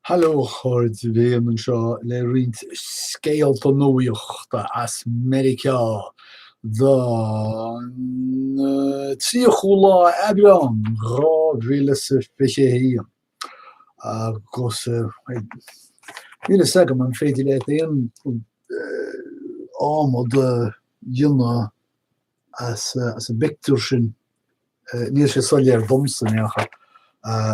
Hello a chairde, Liam anseo le roinnt scéalta nuachta as Meiriceá don 30ú lá Aibreán 2021. Agus níl fhios agam an féidir leat aon adhmad a dhéanamh as an bpictiúr sin. Níl sé soiléir domsa in aon chor,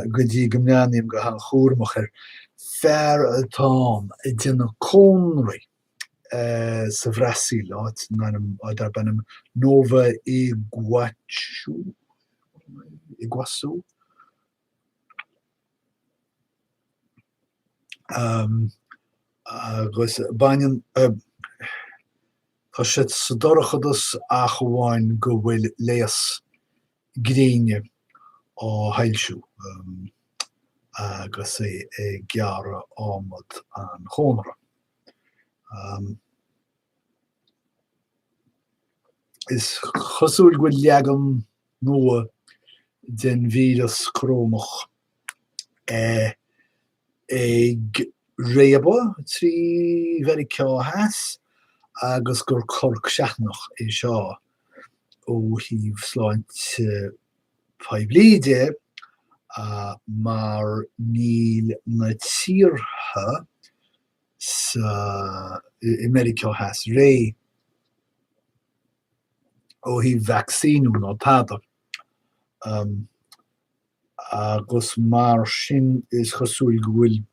go dtí go mbreathnaím go han-chúramach air. Fear atá ann ag déanamh cónraí sa Bhrasaíl, áit darb ainm Nova Iguaçu, Iguaçu? Agus baineann, tá siad sa dorchadas ach amháin go bhfuil léas gréine á shoilsiú agus é ag gearradh adhmad an chónra. Is cosúil go bhfuil leagan nua den víreas corónach ag réabadh trí Mheiriceá Theas agus gur cor creathnach é seo ó thaobh sláinte poiblí de mar níl na tíortha sa, i Meiriceá Theas réidh ó thaobh vacsaíniú ná tada. Agus mar sin is cosúil go bhfuil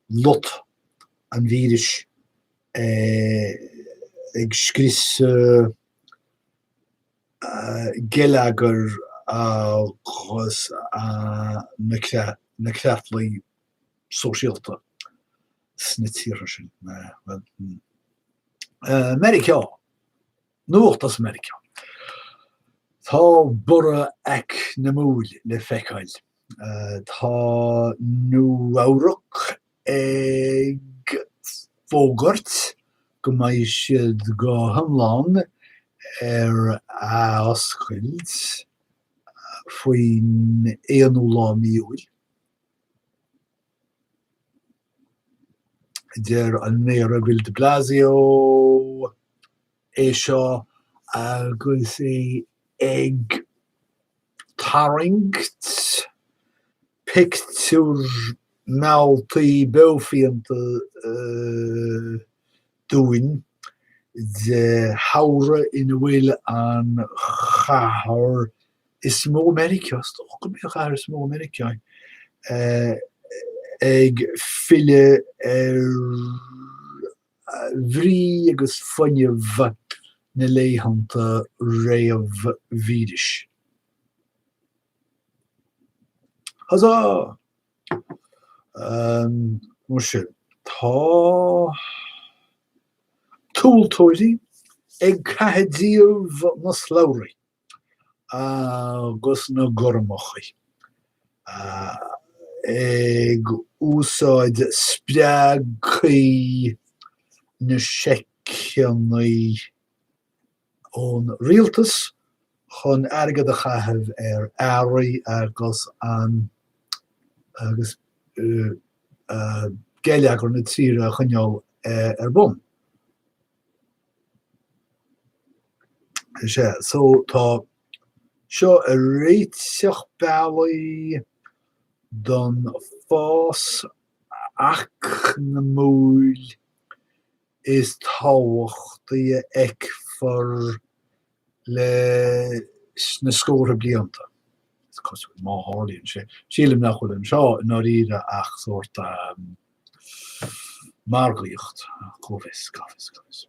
lot an víris ag scriosadh geilleagair agus na creatlaí sóisialta sna tíortha sin. Meiriceá. Nuacht as Meiriceá. Tá borradh eacnamúil le feiceáil. Tá Nua-Eabhrac ag fógairt go mbeidh siad go hiomlán ar athoscailt faoin aonú lá mí Iúil. Deir an Méara Bill de Blasio é seo agus é ag tarraingt pictiúr mealltaí beophianta dúinn de shamhradh ina bhfuil an chathair is mó i Meiriceá, is dócha gurb í an chathair is mó i Meiriceá í, ag filleadh ar bhrí agus fuinneamh na laethanta réamh-víris. Huzzah! Muise, tá tomhaltóirí ag caitheamh díobh na slabhraí agus na gormachaí, ag úsáid spreagthaí na seiceanna ón rialtas chun airgead a chaitheamh ar earraí agus an agus geilleagar na tíre a choinneáil ar bun. Is ea, so tá seo ag réiteach bealaí don fás eacnamúil is tábhachtaí a fheicfear leis na scórtha blianta, is cosúil, má tharlaíonn sé. Sílim nach bhfuil anseo i ndáiríre ach sórt margaíocht, cá bhfios, cá bhfios, cá bhfios.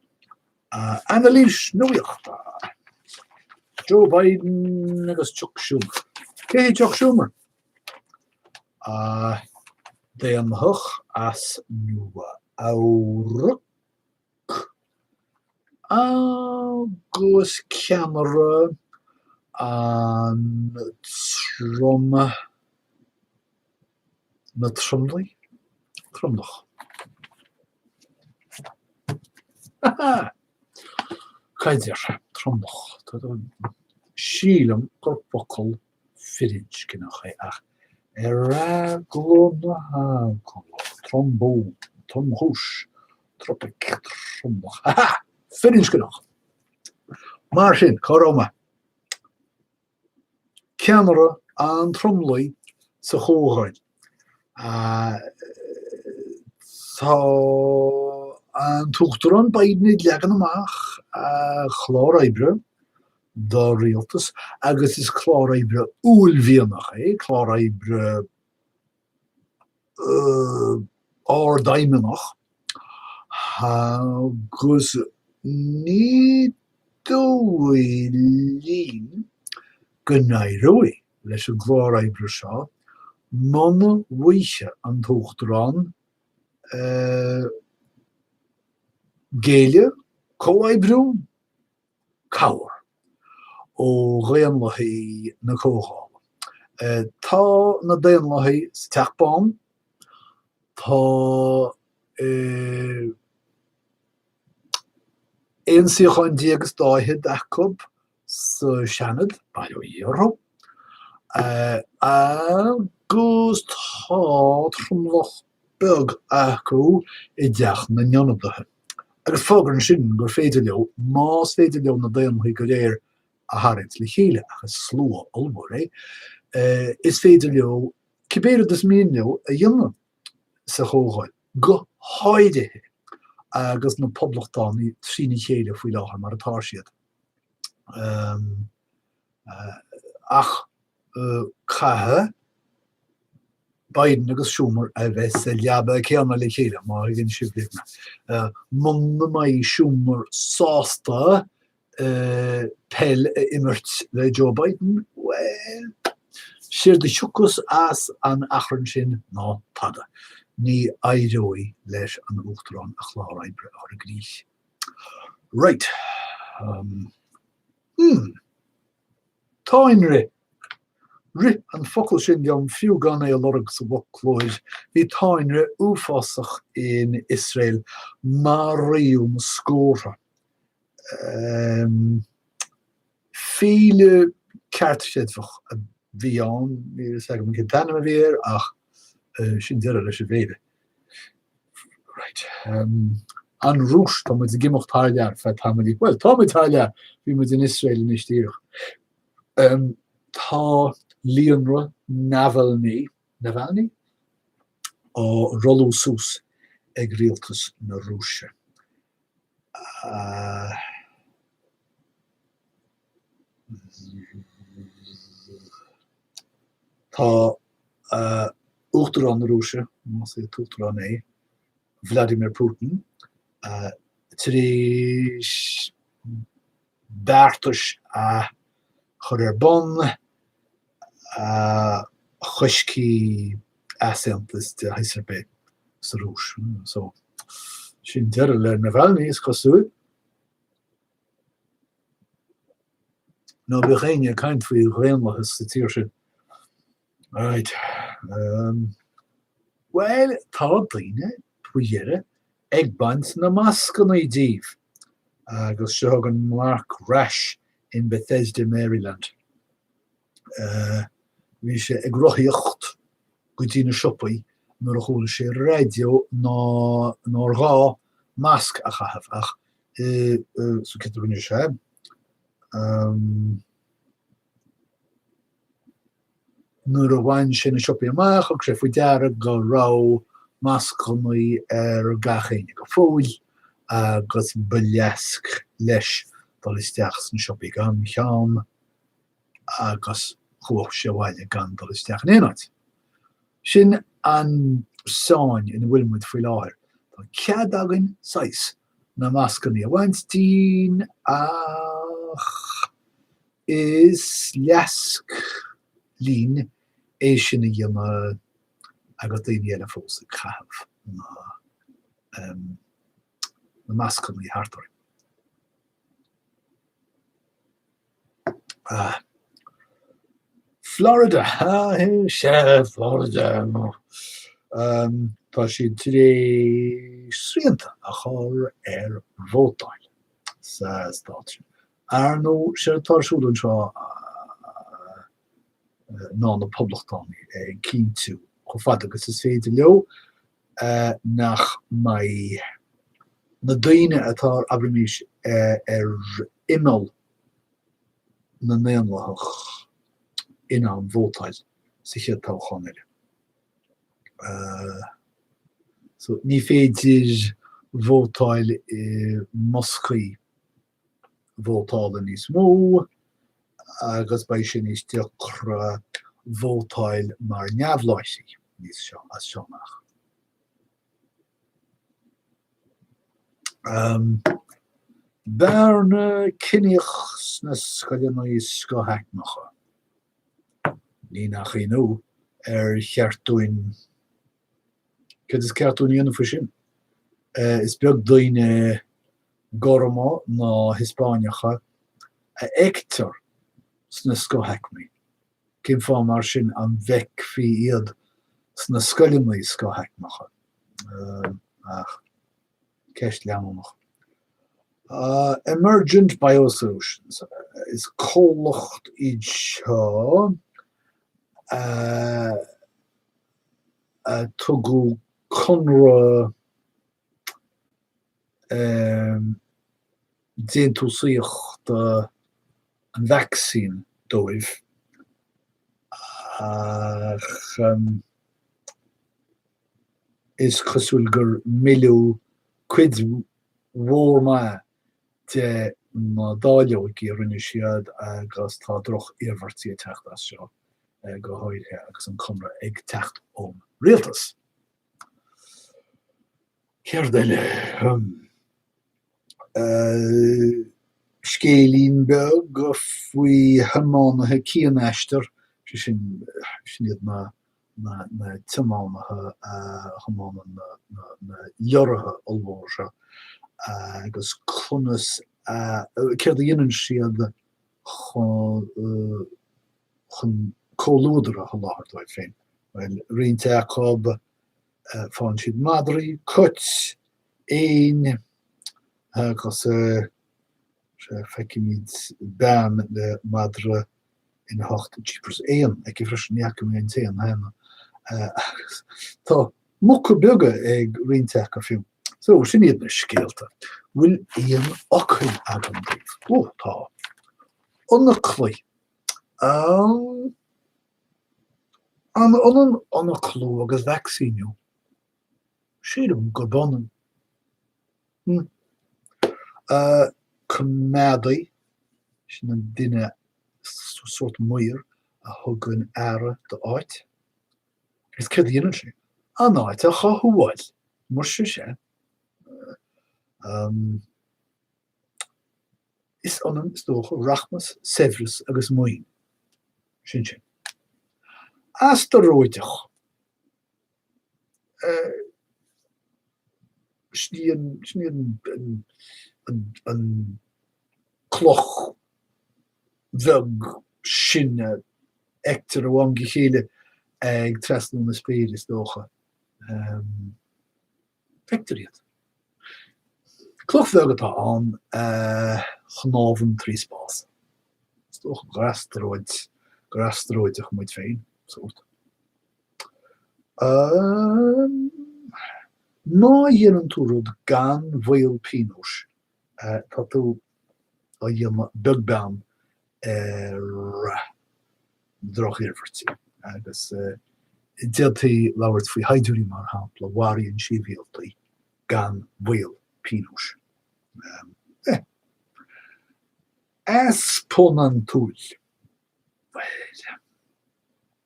Anailís nuachta! Joe Biden agus Chuck Schumer. Cé hé Chuck Schumer? Daonlathach as Nua Eabhrac agus ceannaire an trom, na tromlaigh? Tromlach. Cad a deir sé? Tromlach. Sílim gur focal firinscneach é ach ar. Eagla na heagla, trombón, tromchúis, tropaic, tromlach, ha ha! Firinscneach! Mar sin, cá raibh mé? Ceannaire an tromlaigh sa Chomhdháil. Tá an tUachtarán Biden ag leagan amach a chlár oibre dá rialtas agus is clár oibre uaillmhianach é, clár oibre ardaidhmeannach agus ní dóigh linn go n-éireoidh leis an gclár oibre seo muna bhfaighidh an tUachtarán géilleadh, comhoibriú, cabhair ó Dhaonlathaigh na Comhdhála. Tá na Daonlathaigh sa Teach Bán, tá 11 suíochán is dá fhichead acu sa Seanad, bail ó Dhia orthu, agus tá tromlach beag acu i dTeach na nIonadaithe. Agus fágann sin gur féidir leo, más féidir leo na Daonlathaigh go léir a tharraingt le chéile, ach is slua ollmhór é, is féidir leo cibé rud is mian leo a dhéanamh sa Chomhdháil, go háirithe agus na Poblachtánaigh trína chéile faoi láthair mar atá siad. Ach caithfidh Biden agus Schumer a bheith sa leaba céanna le chéile, má thuigeann sibh libh mé. Muna mbeidh Schumer sásta peil a imirt le Joe Biden, bhuel, séard a thiocfas as an achrann sin ná tada. Ní éireoidh leis an Uachtarán a chlár oibre a chur i gcrích. Right. Hmm. Táinrith. Rith an focal sin liom fiú gan é a lorg sa bhfoclóir. Bhí táinrith uafásach in Iosrael. Maraíodh na scórtha. Féile ceartchreidmheach a bhí ann, níl a fhios agam cén t-ainm a bhí air ach sin deireadh leis an bhféile. Right. An Rúis, tá muid ag imeacht thar lear feadh tamaillín. Bhuel, tá muid thar lear, bhí muid in Iosrael anois díreach. Tá líonra Navalny, Navalny? á rolladh suas ag rialtas na Rúise. Tá Uachtarán na Rúise, más é an tUachtarán é, Vladimir Putin, tar éis beartais a chur ar bun a choiscfidh easaontas de shaghas ar bith sa Rúis. So, sin deireadh le Navalny, is cosúil. Ná bíodh éinne ag caint faoi dhaonlathas sa tír sin. Right. Bhuel, tá daoine, faoi dheireadh, ag baint na mascannaí díobh. Agus seo chugainn Mark Rash in Bethesda, Maryland. Bhí sé ag rothaíocht go dtí na siopaí nuair a chuala sé ar an raidió ná nár ghá masc a chaitheamh ach so céard a rinne sé? Nuair a bhain sé na siopaí amach thug sé faoi deara go raibh mascannaí ar gach éinne go fóill agus ba leasc leis dul isteach sna siopaí gan cheann agus chuaigh sé abhaile gan dul isteach in aon áit. Sin an sáinn ina bhfuil muid faoi láthair. Tá cead againn, saghas, na mascannaí a bhaint dínn ach is leasc linn é sin a dhéanamh agus daoine eile fós ag caitheamh na mascannaí thart orainn. Florida, sea, Florida. Tá siad tar éis srianta a chur ar vótáil sa stát sin. Ar ndóigh, séard atá ar siúl anseo ná na Poblachtánaigh ag cinntiú. chomh fada agus is féidir leo, nach mbeidh na daoine atá, abraimis, ar imeall na nDaonlathach in ann vótáil sa chéad toghchán eile. So, ní féidir vótáil i mboscaí vótála níos mó agus beidh sé níos deacra vótáil mar neamhláithrí níos seo as seo amach. Bearna ciníoch sna scoileanna scothaicmeacha. Ní nach ionadh, ar cheart dúinn, céard is ceart dúinn a dhéanamh faoi sin? Is beag daoine gorma ná Hiospáineacha a fheictear sna scothaicmí. Cén fáth mar sin an bhfeicfí iad sna scoileanna scothaicmeacha? Ach ceist leanúnach. Emergent BioSolutions, is comhlacht iad seo a tugadh conradh déantúsaíochta an vacsaín dóibh ach is cosúil gur milleadh cuid mhór maith de na dáileoigí a rinne siad agus tá droch-iarmhairtí ag teacht as seo, go háirithe agus an conradh ag teacht ón rialtas. Céard eile? Scéilín beag faoi thiománaithe cianaistir, sé sin, sin iad na na tiománaithe a thiomáineann na na leoraithe ollmhóra seo agus conas a, céard a dhéanann siad chun chun comhluadar a sholáthar dóibh féin. Bhuel, roinnt acu, faigheann siad madraí, cait, éin agus feicimid bean le madra ina thocht, jeepers, éan aici freisin, ní fhaca mé an t-éan cheana. Agus tá muca beaga ag roinnt acu fiú. So, sin iad na scéalta. Bhfuil aon fhocail agam daoibh? Ó, tá. Ionaclaí. An ionann ionaclú agus vacsaíniú? Sílim gurb ionann. Hm. Coimeádaí, sin an duine, sórt maor, a thugann aire d'áit. Agus céard a dhéanann sé? An áit a chothabháil. Muise, sea. Is ionann, is dócha, rachmas, saibhreas agus maoin. Sin sin. Astaróideach. Sin í an, sin í an, an, an cloch bheag sin a fheictear ó am go chéile ag trasnú na spéire, is dócha. Feictear iad. Cloch bheag atá ann a shnámhann trí spás. Is dócha gur astaróid, gur astaróideach muid féin, sórt. Má dhéanann tú rud gan bhaol pionóis, tá tú á dhéanamh beag beann ar drochiarmhairtí agus d'fhéadfaí labhairt faoi shaighdiúirí, mar shampla, a mharaíonn sibhialtaigh gan bhaol pionóis. Eh. Easponantúil. Bhuel,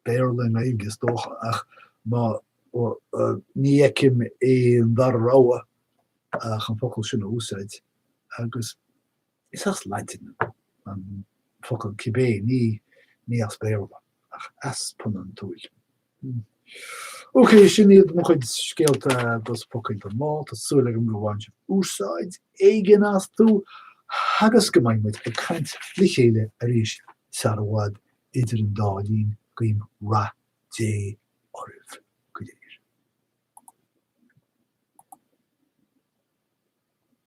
Béarla i nGaeilge is dócha, ach má, ní fheicim aon dara rogha ach an focal sin a úsáid agus Is as Laidin an focal cibé, ní ní as Béarla, ach easponantúil. Ok, sin iad mo chuid scéalta agus focail don lá. Tá súil agam gur bhain sibh úsáid éigin astu agus go mbeidh muid ag caint le chéile arís sara bhfad. Idir an dá linn, guím rath Dé.